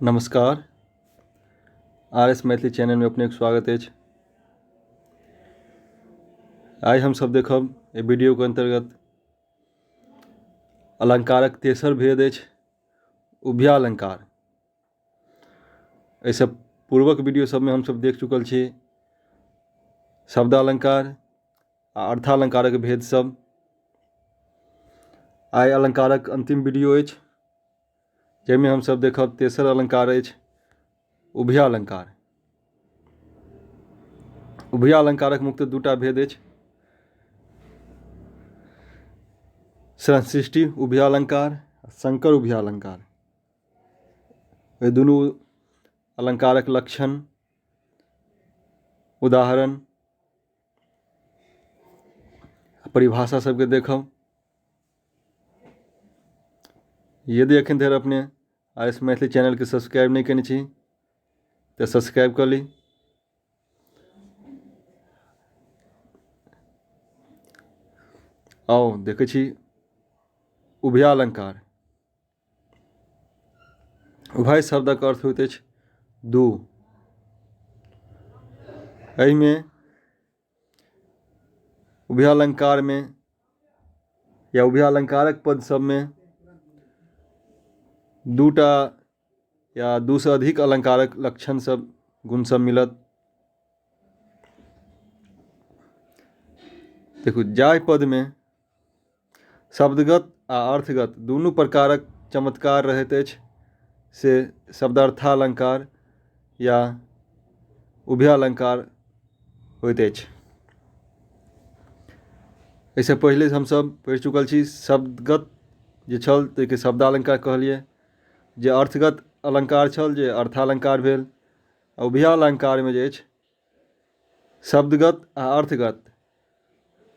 नमस्कार, R S Maithili चैनलमे अपनेके स्वागत अछि। आइ हमसभ देखब एहि वीडियोके अन्तर्गत अलङ्कारक तेसर भेद अछि उभयालङ्कार। एहिसँ पूर्वक वीडियो सभमे हमसभ देख चुकल छी शब्दालङ्कार आ अर्थालङ्कारक भेद सभ। आइ अलङ्कारक अन्तिम वीडियो अछि जाहिमे हमसभ देखब तेसर अलङ्कार अछि उभयालङ्कार। उभयालङ्कारक मुख्य दूटा भेद अछि, संसृष्टि उभयालङ्कार आ शङ्कर उभयालङ्कार। एहि दुनू अलङ्कारक लक्षण, उदाहरण, परिभाषा सभके देखब। यदि एखन धरि अपने आर एस मैथिली चैनलके सब्सक्राइब नहि कयने छी तऽ सब्सक्राइब कऽ ली। आउ देखै छी उभयालङ्कार। उभय शब्दक अर्थ होइत अछि दू। एहिमे उभयालङ्कारमे या उभयालङ्कारक पद सभमे दूटा या दूसँ अधिक अलङ्कारक लक्षण सभ गुण सभ मिलत। देखू, जाहि पदमे शब्दगत आ अर्थगत दुनू प्रकारक चमत्कार रहैत अछि से शब्दार्थालङ्कार या उभयालङ्कार होइत अछि। एहिसँ पहिले हमसभ पढ़ि चुकल छी शब्दगत जे छल ताहिके शब्दालङ्कार कहलियै, जे अर्थगत अलङ्कार छल जे अर्थालङ्कार भेल। आ उभयालङ्कारमे जे अछि शब्दगत आ अर्थगत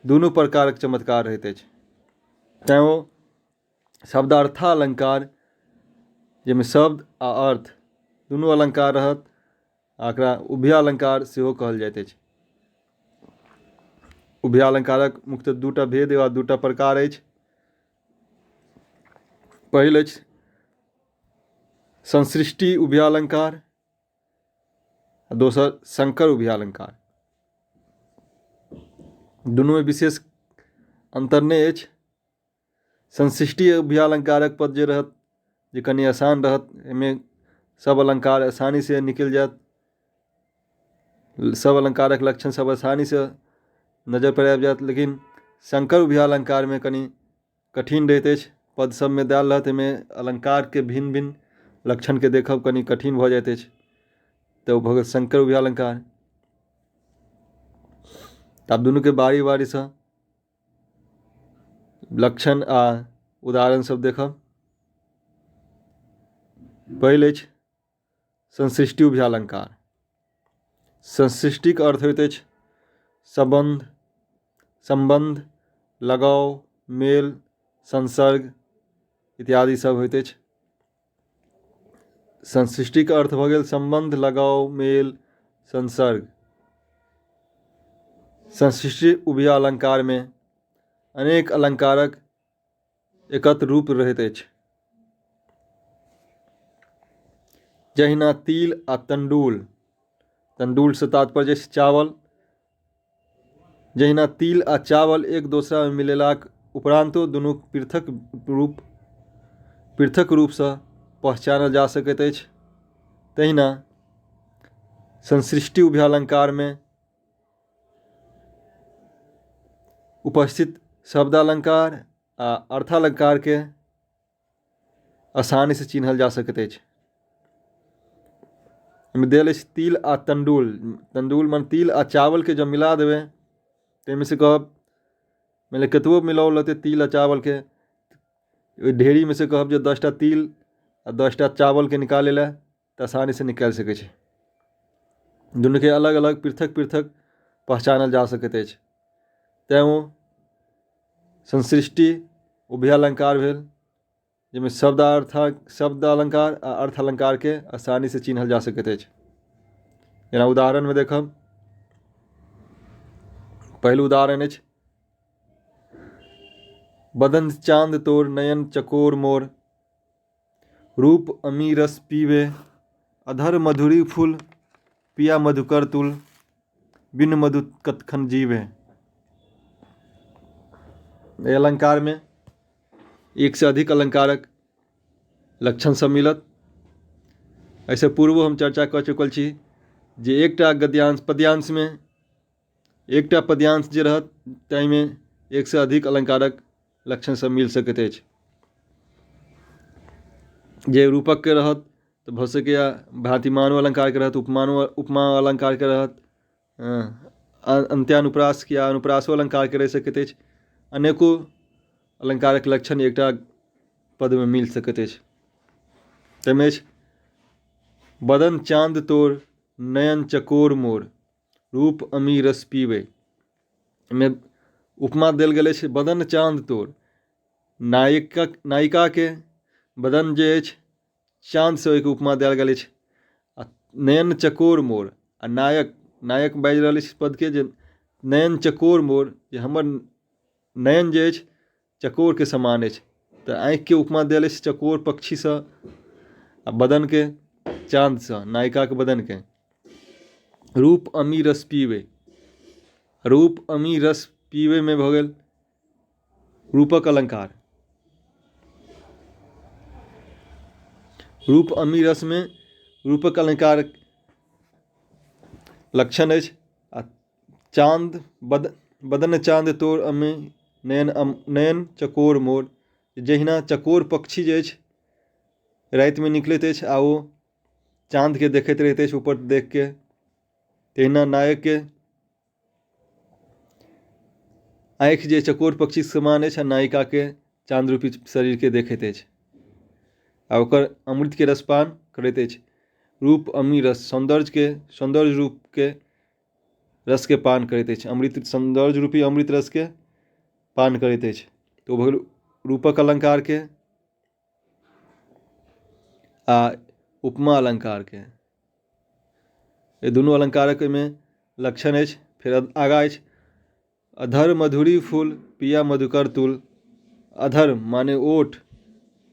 दुनू प्रकारक चमत्कार रहैत अछि, तैँ ओ शब्दार्थालङ्कार जाहिमे शब्द आ अर्थ दुनू अलङ्कार रहत आ एकरा उभयालङ्कार सेहो कहल जाइत अछि। उभयालङ्कारक मुख्यतः दूटा भेद वा दूटा प्रकार अछि। पहिल अछि संसृष्टि उभयालङ्कार आ दोसर शङ्कर उभयालङ्कार। दुनूमे विशेष अन्तर नहि अछि। संसृष्टि उभयालङ्कारक पद जे रहत जे कनि आसान रहत, एहिमे सब अलङ्कार आसानीसँ निकलि जायत, सब अलङ्कारक लक्षण सब आसानीसँ नजरि पर आबि जायत। लेकिन शङ्कर उभयालङ्कारमे कनि कठिन रहैत अछि, पद सबमे देल रहत, एहिमे अलङ्कारके भिन्न भिन्न लक्षणके देखब कनि कठिन भऽ जाइत अछि, तऽ ओ भऽ गेल शङ्कर उभयालङ्कार। आब दुनूके बारी बारीसँ लक्षण आ उदाहरण सब देखब। पहिल अछि संसृष्टि उभयालङ्कार। संसृष्टिक अर्थ होइत अछि सम्बन्ध, सम्बन्ध, लगाव, मेल, संसर्ग इत्यादि सब होइत अछि। संसृष्टिक अर्थ भऽ गेल सम्बन्ध, लगाव, मेल, संसर्ग। संसृष्टि उभयालङ्कारमे अनेक अलङ्कारक एकत्र रूप रहैत अछि, जहिना तिल आ तण्डुल, तण्डुलसँ तात्पर्य अछि चावल, जहिना तिल आ चावल एक दोसरामे मिलेलाक उपरान्तो दुनूक पृथक रूप पृथक रूपसँ पहचानल जा सकैत अछि, तहिना संसृष्टि उभयालङ्कारमे उपस्थित शब्दालङ्कार आ अर्थालङ्कारके आसानीसँ चिन्हल जा सकैत अछि। एहिमे देल अछि तिल आ तण्डुल, तण्डुल मने तिल आ चावलके जँ मिला देबै ताहिमे से कहब मानि लिअ कतबो मिलाओल रहतै तिल आ चावलके, ओहि ढेरीमे से कहब जे 10टा तिल आ 10टा चावलके निकालै लए तऽ आसानीसँ निकालि सकै छै। दुनूके अलग अलग पृथक पृथक पहचानल जा सकैत अछि, तैँ ओ संसृष्टि उभयालङ्कार भेल जाहिमे शब्दार्थ शब्द अलङ्कार आ अर्थ अलङ्कारके आसानीसँ चिन्हल जा सकैत अछि। जेना उदाहरणमे देखब, पहिल उदाहरण अछि बदन चाँद तोर नयन चकोर मोर, रूप अमीरस पीबे अधर मधुरी फूल पिया मधुकर तुल बिनु मधु कतखन जीवे। एहि अलङ्कारमे एकसँ अधिक अलङ्कारक लक्षण सब मिलत। एहिसँ पूर्वो हम चर्चा कऽ चुकल छी जे एकटा गद्यांश पद्यांशमे एकटा पद्यांश जे रहत ताहिमे एकसँ अधिक अलङ्कारक लक्षण सब मिल सकैत अछि। जे रूपकके रहत तऽ भऽ सकैए भ्रातिमानो अलङ्कारके रहत, उपमानो उपमा अलङ्कारके रहत, अन्त्यानुप्रास या अनुप्रासो अलङ्कारके रहि सकैत अछि। अनेको अलङ्कारक लक्षण एकटा पदमे मिल सकैत अछि। ताहिमे अछि बदन चाँद तोर नयन चकोर मोर रूप अमी रस पीबै। एहिमे उपमा देल गेल अछि बदन चाँद तोर, नायकक नायिकाके बदन जे अछि चाँदसँ ओहिके उपमा देल गेल अछि। आ नयन चकोर मोर आ नायक नायक बाजि रहल अछि पदके जे नयन चकोर मोर, जे हमर नयन जे अछि चकोरके समान अछि। तऽ आँखिके उपमा देल अछि चकोर पक्षीसँ आ बदनके चाँदसँ, नायिकाके बदनके। रूप अमी रस पीबै, रूप अमी रस पीबैमे भऽ गेल रूपक अलङ्कार। रूप अमी रसमे रूपक अलङ्कार लक्षण अछि। आ चाँद बदन चाँद तोर अमी नयन नयन चकोर मोर, जहिना चकोर पक्षी जे अछि रातिमे निकलैत अछि आ ओ चाँदके देखैत रहैत अछि ऊपर देखिके, तहिना नायकके आँखि जे चकोर पक्षीके समान अछि आ नायिकाके चाँद रूपी शरीरके देखैत अछि आ ओकर अमृतके रसपान करैत अछि। रूप अमी रस सौन्दर्यके सौन्दर्य रूपके रसके पान करैत अछि, अमृत सौन्दर्य रूपी अमृत रसके पान करैत अछि। तऽ ओ भऽ गेल रूपक अलङ्कारके आ उपमा अलङ्कारके। एहि दुनू अलङ्कारक एहिमे लक्षण अछि। फेर आगाँ अछि अधर मधुरी फूल पिया मधुकर तुल। अधर माने ओठ,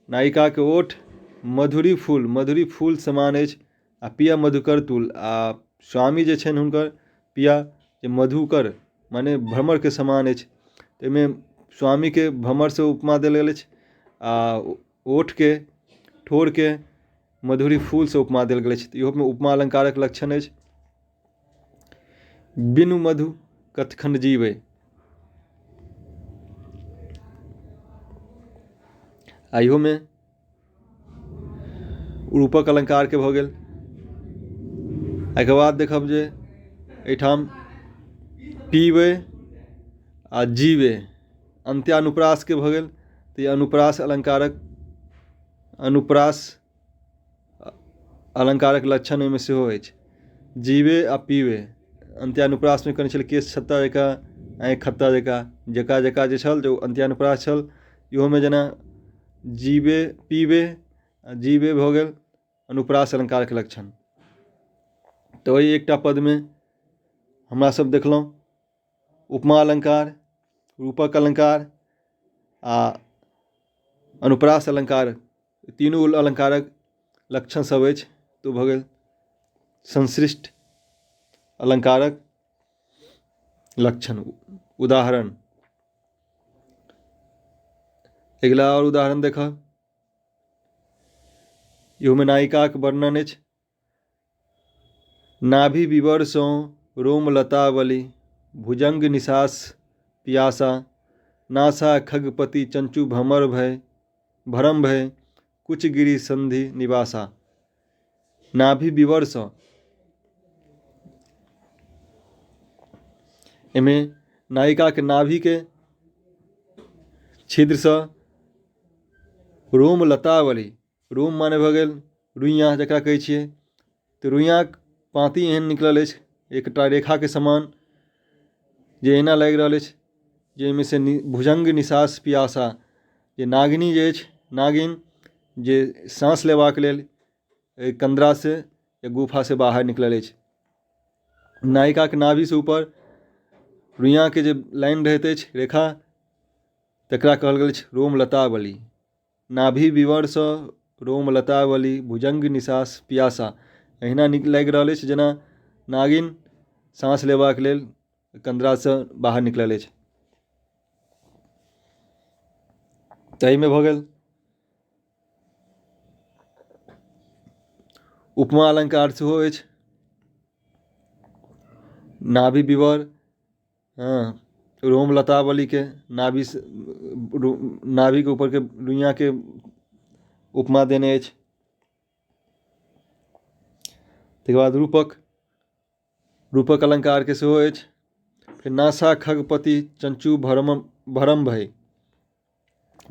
नायिकाके ओठ मधुरी फूल, मधुरी फूल समान अछि आ पिया मधुकर तुल आ स्वामी जे छनि हुनकर पिया जे मधुकर माने भ्रमरके समान अछि। एहिमे स्वामीके भ्रमरसँ उपमा देल गेल अछि आ ओठके ठोरके मधुरी फूलसँ उपमा देल गेल अछि। तऽ इहोमे उपमा अलङ्कारक लक्षण अछि। बिनु मधु कतखन जीबै। आ इहोमे रूपक अलङ्कारके भऽ गेल। एहिके बाद देखब जे एहिठाम पीबै आ जीबै अन्त्यानुप्रासके भऽ गेल। तऽ ई अनुप्रास अलङ्कारक अनुप्रास अलङ्कारक लक्षण एहिमे सेहो अछि। जीवे आ पीवे अन्त्यानुप्रासमे कनि छलै केश छत्ता जकाँ आँखि खत्ता जकाँ जकाँ जकाँ जे छल जे ओ अन्त्यानुप्रास छल। इहोमे जेना जीवे पीवे आ जीवे भऽ गेल अनुप्रास अलङ्कारके लक्षण। तऽ ओहि एकटा पदमे हमरा सब देखलहुँ उपमा अलङ्कार, रूपक अलङ्कार आ अनुप्रास अलङ्कार, तीनू अलङ्कारक लक्षण सब अछि। तऽ भऽ गेल संश्लिष्ट अलङ्कारक लक्षण उदाहरण। अगिला आओर उदाहरण देखब। इहोमे नायिकाक वर्णन अछि। नाभि विवरसँ रोमलतावली भुजंग निशास पियासा नासा खगपति चंचु भ्रमर भय भरम भय कुचगिरि संधि निवासा। नाभि विवरसँ एहिमे नायिकाके नाभिके छिद्रसँ रोमलतावली, रोम माने भऽ गेल रुइयाँ जकरा कहै छियै, तऽ रुइयाँक पाँति एहन निकलल अछि एकटा रेखाके समान जे एना लागि रहल अछि जाहिमे से भुजंग निशास पियासा, जे नागिनी जे अछि नागिन जे साँस लेबाक लेल एहि कन्दरासँ या गुफासँ बाहर निकलल अछि। नायिकाके नाभिसँ ऊपर रुइयाँके जे लाइन रहैत अछि रेखा, तकरा कहल गेल अछि रोमलतावली। नाभि विवरसँ रोमलतावली भुजंग निशास पियासा, एहिना नीक लागि रहल अछि जेना नागिन साँस लेबाक लेल कन्दरासँ बाहर निकलल अछि। ताहिमे भऽ गेल उपमा अलङ्कार सेहो अछि। नाभि विवर, हँ, रोम लतावलीके नाभि नाभिके ऊपरके रुइयाँके उपमा देने अछि। ताहिके बाद रूपक, रूपक अलङ्कारके सेहो अछि। फेर नासा खगपति चञ्चू भरम भरम भय,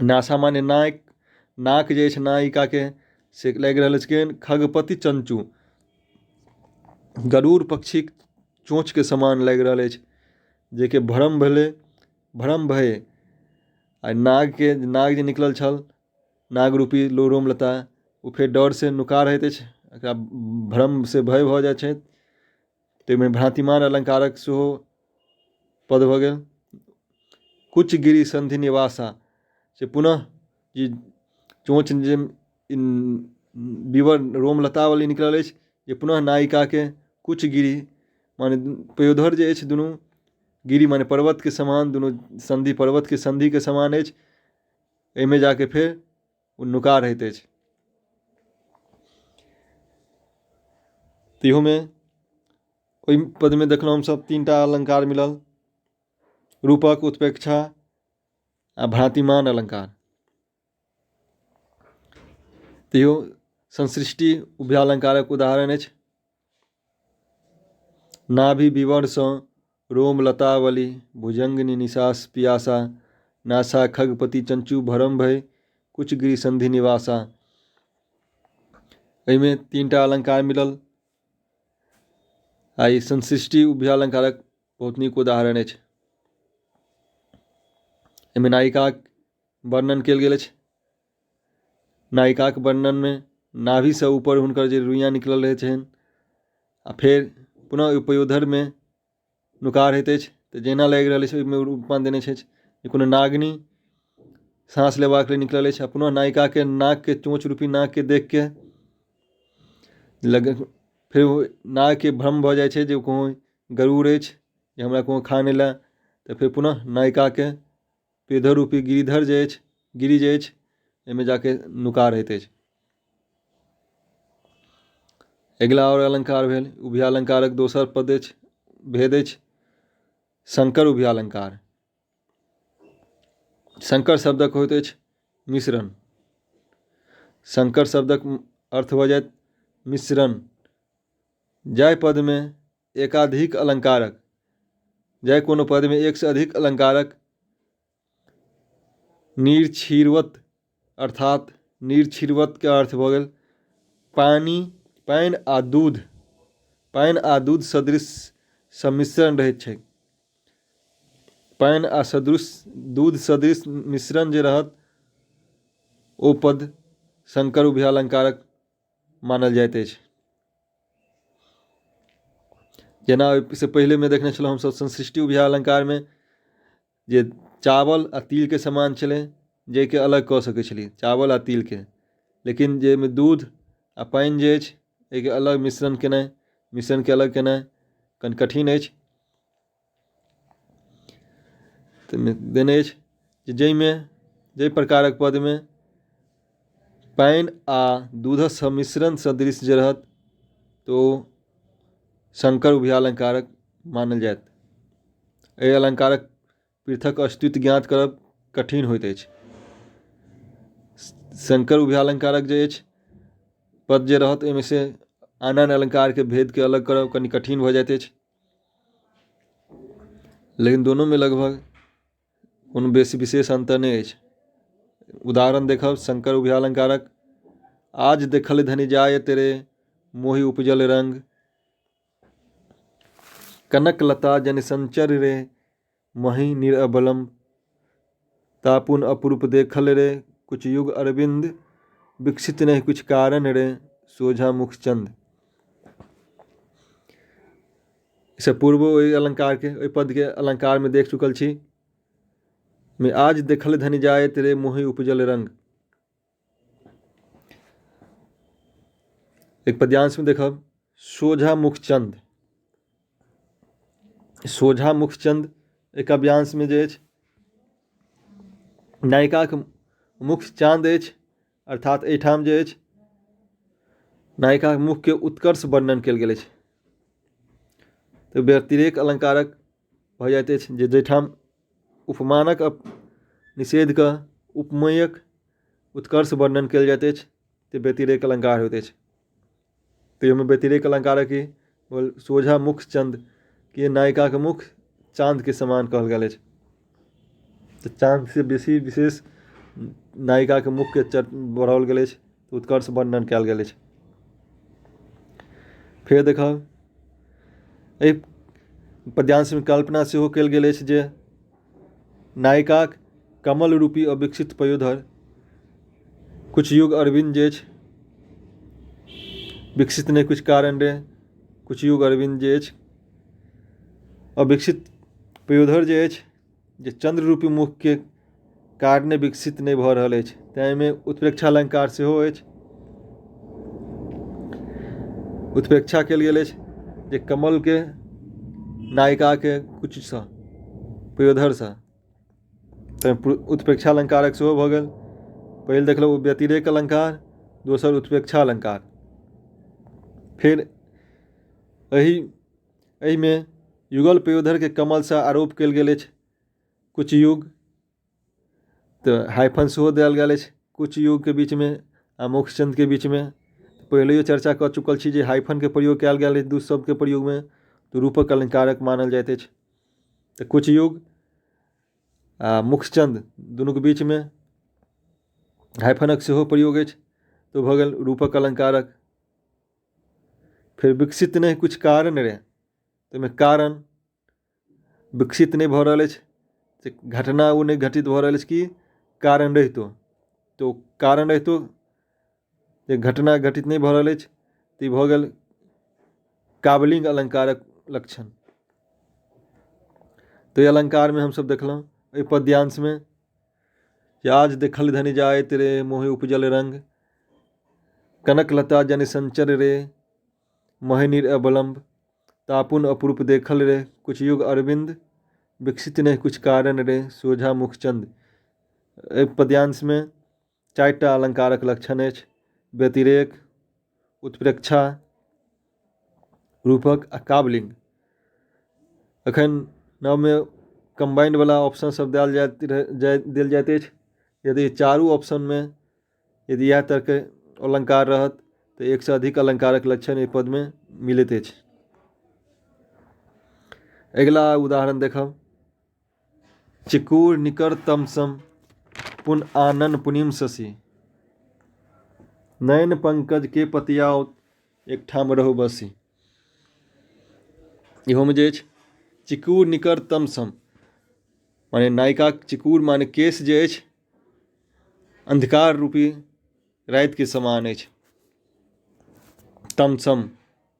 नासा माने नाक, नाक जे अछि नायिकाके से लागि रहल अछि केहन खगपति चञ्चू, गरुड़ पक्षीक चोँचके समान लागि रहल अछि, जेकि भ्रम भेलै, भ्रम भय। आ नागके नाग जे निकलल छल नाग रूपी रोमलता, ओ फेर डरसँ नुका रहैत अछि, एकरा भ्रमसँ भय भऽ जाइ छै। ताहिमे भ्रांतिमान अलङ्कारक सेहो पद भऽ गेल। कुच गिरि सन्धि निवासा, से पुनः ई चोँच जे विवर रोमलतावली निकलल अछि जे पुनः नायिकाके कुच गिरि माने पयोधर जे अछि दुनू गिरि माने पर्वतके समान, दुनू सन्धि पर्वतके सन्धिके समान अछि, एहिमे जाके फेर ओ नुका रहैत अछि। इहोमे ओहि पदमे देखलहुँ हमसभ तीनटा अलङ्कार मिलल, रूपक, उत्प्रेक्षा आ भ्रांतिमान अलङ्कार। तैयो संसृष्टि उभयालङ्कारक उदाहरण अछि। नाभि विवरसँ रोम लतावली भुजङ्गिनी निशास पियासा, नासा खगपति चञ्चू भरम भय कुच गिरि सन्धि निवासा। एहिमे तीनटा अलङ्कार मिलल आ ई संसृष्टि उभयालङ्कारक बहुत नीक उदाहरण अछि। एहिमे नायिकाक वर्णन कयल गेल अछि। नायिकाक वर्णनमे नाभिसँ ऊपर हुनकर जे रुइयाँ निकलल रहैत छनि आ फेर पुनः ओहि पयोधरमे नुका रहैत अछि, तऽ जेना लागि रहल अछि ओहिमे उपमा देने छथि जे कोनो नागिनी साँस लेबाक लेल निकलल अछि आ पुनः नायिकाके नाकके चोँच रूपी नाकके देखिके लग फेर ओ नागके भ्रम भऽ जाइ छै जे कोनो गरुड़ अछि जे हमरा कोनो खा नहि लए, तऽ फेर पुनः नायिकाके पयोधर रूपी गिरिधर जे अछि गिरि जे अछि एहिमे जाके नुका रहैत अछि। अगिला आओर अलङ्कार भेल उभयालङ्कारक दोसर पद अछि, भेद अछि शंकर उभयालङ्कार। शंकर शब्दक होइत अछि मिश्रण। शंकर शब्दक अर्थ भऽ जायत मिश्रण। जाहि पदमे एकाधिक अलङ्कारक, जाहि कोनो पदमे एकसँ अधिक अलङ्कारक नीर क्षीरवत, अर्थात नीर क्षीरवतके अर्थ भऽ गेल पानि, पानि आ दूध, पानि आ दूध सदृश सम्मिश्रण रहैत छै। पानि आ सदृश दूध सदृश मिश्रण जे रहत ओ पद शंकर उभयालङ्कारक मानल जाइत अछि। जेना ओहिसँ पहिलेमे देखने छलहुँ हमसभ संसृष्टि उभयालङ्कारमे जे चावल आ तिलके समान छलै जाहिके अलग कऽ सकै छलियै चावल आ तिलके, लेकिन जाहिमे दूध आ पानि जे अछि एहिके अलग मिश्रण केनाइ, मिश्रणके अलग केनाइ कनि कठिन अछि। ताहिमे देने अछि जे जाहिमे जाहि प्रकारक पदमे पानि आ दूधक सम्मिश्रण सदृश जे रहत तऽ ओ शंकर उभयालङ्कारक मानल जायत। एहि अलङ्कारक पृथक अस्तित्व ज्ञात करब कठिन होइत अछि। शंकर उभयालङ्कारक जे अछि पद जे रहत ओहिमे से आन आन अलङ्कारके भेदके अलग करब कनि कठिन भऽ जाइत अछि, लेकिन दुनूमे लगभग कोनो बेसी विशेष अन्तर नहि अछि। उदाहरण देखब शंकर उभयालङ्कारक, आज देखल धनि जाय तेरे मोहि उपजल रंग, कनक लता जन संचर रे मही निरअबलम, तापुन अपरूप देखल रे कुछ युग अरविंद, विकसित नहि कुछ कारण रे सोझा मुख चंद। से पूर्वो ओहि अलङ्कारके ओहि पदके अलङ्कारमे देख चुकल छी। मे आज देखल धनि जायत रे मोहि उपजल रंग। एक पद्यांशमे देखब, सोझा मुखचन्द। सोझा मुखचन्द एहि काव्यांशमे जे अछि नायिकाक मुख चाँद अछि, अर्थात एहिठाम जे अछि नायिकाक मुखके उत्कर्ष वर्णन कयल गेल अछि। तऽ व्यतिरेक अलङ्कारक भऽ जाइत अछि जे जाहिठाम उपमानक निषेध कऽ उपमेयक उत्कर्ष वर्णन कयल जाइत अछि तऽ व्यतिरेक अलङ्कार होइत अछि। तऽ एहिमे व्यतिरेक अलङ्कारक ई सोझा मुख चन्द के नायिकाके मुख चाँदके समान कहल गेल अछि। तऽ चाँदसँ बेसी विशेष नायिकाके मुखके बढ़ाओल गेल अछि, उत्कर्ष वर्णन कयल गेल अछि। फेर देखब एहि पद्यांशमे कल्पना सेहो कयल गेल अछि जे नायिकाक कमल रूपी अविकसित पयोधर कुछ युग अरविन्द जे अछि विकसित नहि कुछ कारण रे, कुछ युग अरविन्द जे अछि अविकसित पयोधर जे अछि जे चन्द्र रूपी मुखके कारणे विकसित नहि भऽ रहल अछि, तेँ एहिमे उत्प्रेक्षा अलङ्कार सेहो अछि। उत्प्रेक्षा कयल गेल अछि जे कमलके नायिकाके कुचसँ पयोधरसँ, तऽ उत्प्रेक्षा अलङ्कारक सेहो भऽ गेल। पहिल देखलहुँ व्यतिरेक अलङ्कार, दोसर उत्प्रेक्षा अलङ्कार। फेर एहिमे युगल पयोधरके कमलसँ आरोप कयल गेल अछि कुछ युग, तऽ हाइफन सेहो देल गेल अछि कुछ युगके बीचमे आ मुखचन्द्रके बीचमे। पहिलैयो चर्चा कऽ चुकल छी जे हाइफनके प्रयोग कयल गेल अछि दू शब्दके प्रयोगमे तऽ रूपक अलङ्कारक मानल जाइत अछि। तऽ कुछ युग आ मुखचन्द्र दुनूके बीचमे हाइफनक सेहो प्रयोग अछि, तऽ भऽ गेल रूपक अलङ्कारक। फेर विकसित नहि कुछ कारण रे, ताहिमे कारण विकसित नहि भऽ रहल अछि, घटना ओ नहि घटित भऽ रहल अछि कि कारण रहितो, तऽ ओ कारण रहितो जे घटना घटित नहि भऽ रहल अछि, तऽ ई भऽ गेल काबलिंग अलङ्कारक लक्षण। तऽ एहि अलङ्कारमे हमसभ देखलहुँ एहि पद्यांशमे जे आज देखल धनि जाइत रे मोहि उपजल रंग, कनक लता जन संचर रे महिनीर अवलम्ब, तापुन अपरूप देखल रे कुछ युग अरविन्द, विकसित नहि कुछ कारण रे सोझा मुखचन्द। एहि पद्यांशमे चारिटा अलङ्कारक लक्षण अछि, व्यतिरेक, उत्प्रेक्षा, रूपक आ काव्यलिंग। एखन नवमे कम्बाइंड वला ऑप्शन सब देल जाइत अछि। यदि चारू ऑप्शनमे यदि इएह तरहके अलङ्कार रहत तऽ एकसँ अधिक अलङ्कारक लक्षण एहि पदमे मिलैत अछि। अगिला उदाहरण देखब, चिकुर निकर तमसम पुन आनन पुनिम शशि, नयन पंकज के पतियाओत एकठाम रहु बसी। इहोमे जे अछि चिकुर निकर तमसम, माने नायिकाक चिकुर माने केश जे अछि अन्धकार रूपी रातिके समान अछि। तमसम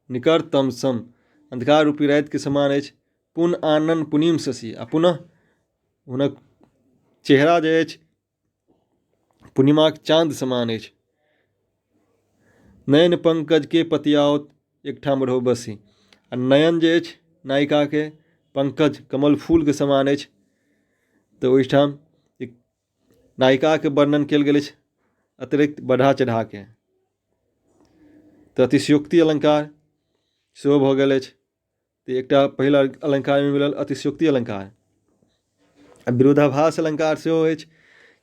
निकर तमसम अन्धकार रूपी रातिके समान अछि। पुन आनन पुनिम शशि, आ पुनः हुनक चेहरा जे अछि पूर्णिमाक चाँद समान अछि। नयन पंकज के पतियाओत एकठाम रहू बसी, आ नयन जे अछि नायिकाके पंकज कमल फूलके समान अछि। तऽ ओहिठाम एक नायिकाके वर्णन कयल गेल अछि अतिरिक्त बढ़ा चढ़ाके, तऽ अतिशयोक्ति अलङ्कार सेहो भऽ गेल अछि। तऽ एकटा पहिल अलङ्कारमे मिलल अतिशयोक्ति अलङ्कार। आ विरोधाभास अलङ्कार सेहो अछि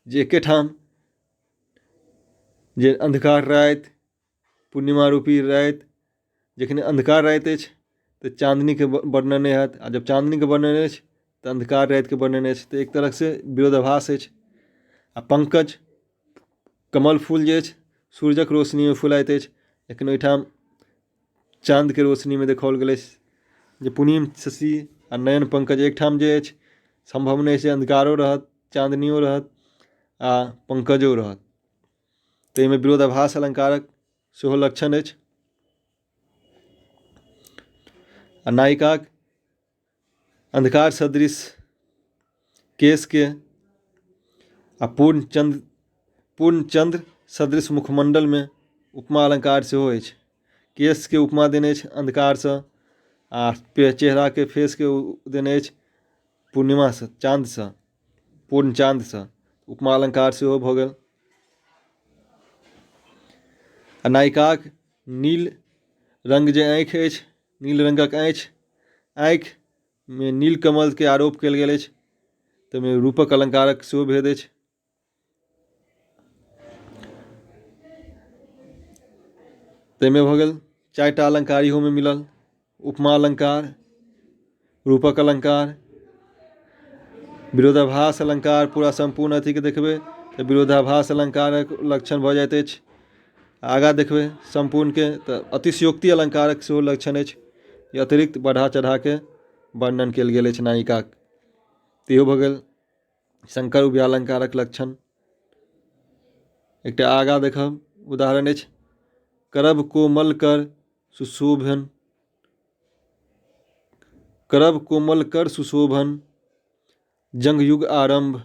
जे एकेठाम जे अन्धकार राति पूर्णिमा रूपी राति, जखन अन्धकार राति अछि तऽ चाँदनीके वर्णन नहि हैत, आ जब चाँदनीके वर्णन अछि तऽ अन्धकार रातिके वर्णन अछि, तऽ एक तरहसँ विरोधाभास अछि। आ पंकज कमल फूल जे अछि सूर्यक रोशनीमे फुलाइत अछि, लेकिन ओहिठाम चाँदके रोशनीमे देखाओल गेल अछि जे पुनीम शशि आ नयन पंकज एकठाम जे अछि सम्भव नहि छै अन्धकारो रहत, चाँदनियो रहत आ पंकजो रहत। तऽ एहिमे विरोधाभास अलङ्कारक सेहो लक्षण अछि। आ नायिकाक अन्धकार सदृश केशके आ पूर्ण चन्द्र सदृश मुखमण्डलमे उपमा अलङ्कार सेहो अछि। केशके उपमा देने अछि अन्धकारसँ आ चेहराके फेसके देने अछि पूर्णिमासँ, चाँदसँ, पूर्ण चाँदसँ। उपमा अलङ्कार सेहो भऽ गेल। आ नायिकाक नील रङ्ग जे आँखि अछि, नील रङ्गक आँखि, आँखिमे नील कमलके आरोप कयल गेल अछि, ताहिमे रूपक अलङ्कारक सेहो भेद अछि। ताहिमे भऽ गेल 4टा अलङ्कार इहोमे मिलल, उपमा अलङ्कार, रूपक अलङ्कार, विरोधाभास अलङ्कार। पूरा सम्पूर्ण अथीके देखबै तऽ विरोधाभास अलङ्कारक लक्षण भऽ जाइत अछि। आगाँ देखबै सम्पूर्णके तऽ अतिशयोक्ति अलङ्कारक सेहो लक्षण अछि। ई अतिरिक्त बढ़ा चढ़ाके वर्णन कयल गेल अछि नायिकाक। इहो भऽ गेल शंकर उभयालङ्कारक लक्षण। एकटा आगाँ देखब उदाहरण अछि, करब कोमल कर सुशोभन, करब कोमल कर सुशोभन जंगयुग आरम्भ।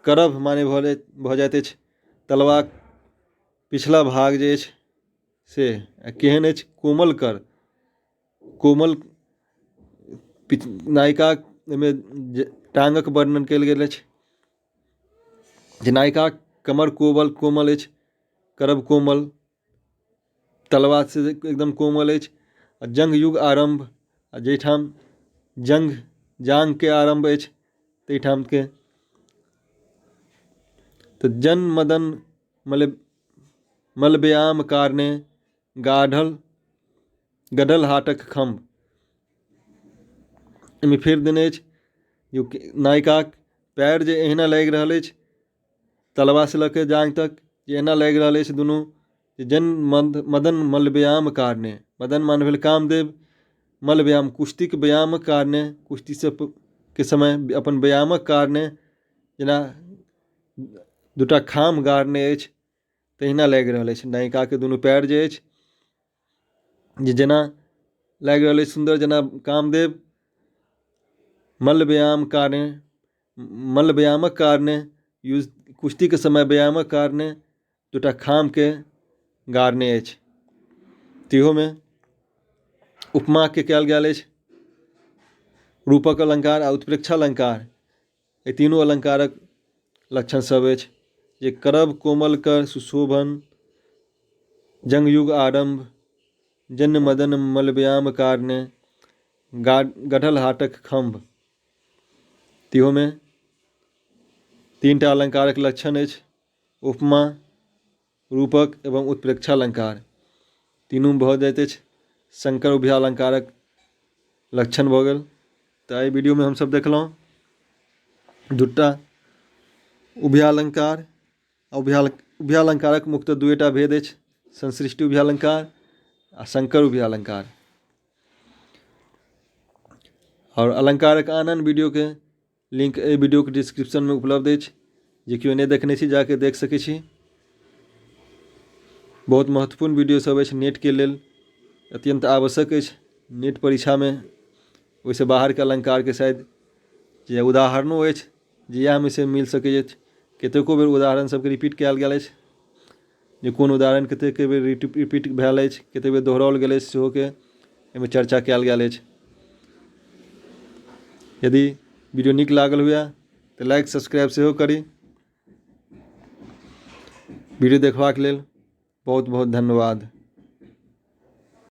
करब माने भऽ जाइत अछि तलवाक पिछला भाग जे अछि से केहन अछि, कोमल कर, कोमल नायिकाक एहिमे टाँगक वर्णन कयल गेल अछि जे नायिकाक कमर कोमल कोमल अछि, करब कोमल, तलवा से एकदम कोमल अछि। आ जंगयुग आरम्भ, आ जाहिठाम जंग जाँघके आरम्भ अछि ताहिठामके तऽ जन मदन मलव्यायाम कारणे गाढ़ल गढ़ल हाटक खम्भ। एहिमे फेर देने अछि जे नायिकाक पैर जे एहिना लागि रहल अछि तलवासँ लऽ कऽ जाँघ तक जे एना लागि रहल अछि दुनू, जन मदन मलव्यायाम कारणे, मदन मान भेल कामदेव, मल व्यायाम कुश्तीके व्यायामक कारणे, कुश्ती के समय अपन व्यायामक कारणे जेना दूटा खाम्ह गाड़ने अछि तहिना लागि रहल अछि नायिकाके दुनू पैर जे अछि जे जेना लागि रहल अछि सुन्दर जेना कामदेव मल्ल व्यायाम कारणे, मल्ल व्यायामक कारणे, यूज कुश्तीके समय व्यायामक कारणे दूटा खाम्हके गाड़ने अछि। ताहिओमे उपमाके कयल गेल अछि, रूपक अलङ्कार आ उत्प्रेक्षा अलङ्कार, एहि तीनू अलङ्कारक लक्षण सब अछि जे करब कोमल कर सुशोभन जंगयुग आरम्भ जन मदन मलव्यायाम कारणे गढ़ल हाटक खम्भ। ताहिओमे 3टा अलङ्कारक लक्षण अछि, उपमा, रूपक एवं उत्प्रेक्षा अलङ्कार, तीनू भऽ जाइत अछि शंकर उभयालङ्कारक लक्षण भऽ गेल। तऽ एहि वीडियोमे हमसब देखलहुँ दूटा उभयालङ्कार। उभयालङ्कारक मुख्यतः 2टा भेद अछि, संसृष्टि उभयालङ्कार आ शंकर उभयालङ्कार। आओर अलङ्कारक आन आन वीडियोके लिंक एहि वीडियोके डिस्क्रिप्शनमे उपलब्ध अछि, जे केओ नहि देखने छी जाके देख सकै छी। बहुत महत्वपूर्ण वीडियो सब अछि, नेटके लेल अत्यन्त आवश्यक अछि। नेट परीक्षामे ओहिसँ बाहरके अलङ्कारके शायद जे उदाहरणो अछि जे इएहमे से मिल सकै अछि। कतेको बेर उदाहरण सबके रिपीट कयल गेल अछि, जे कोन उदाहरण कतेक बेर रिपीट भेल अछि, कतेक बेर दोहराओल गेल अछि, सेहोके एहिमे चर्चा कयल गेल अछि। यदि वीडियो नीक लागल हुए तऽ लाइक सब्सक्राइब सेहो करी। वीडियो देखबाक लेल बहुत बहुत धन्यवाद।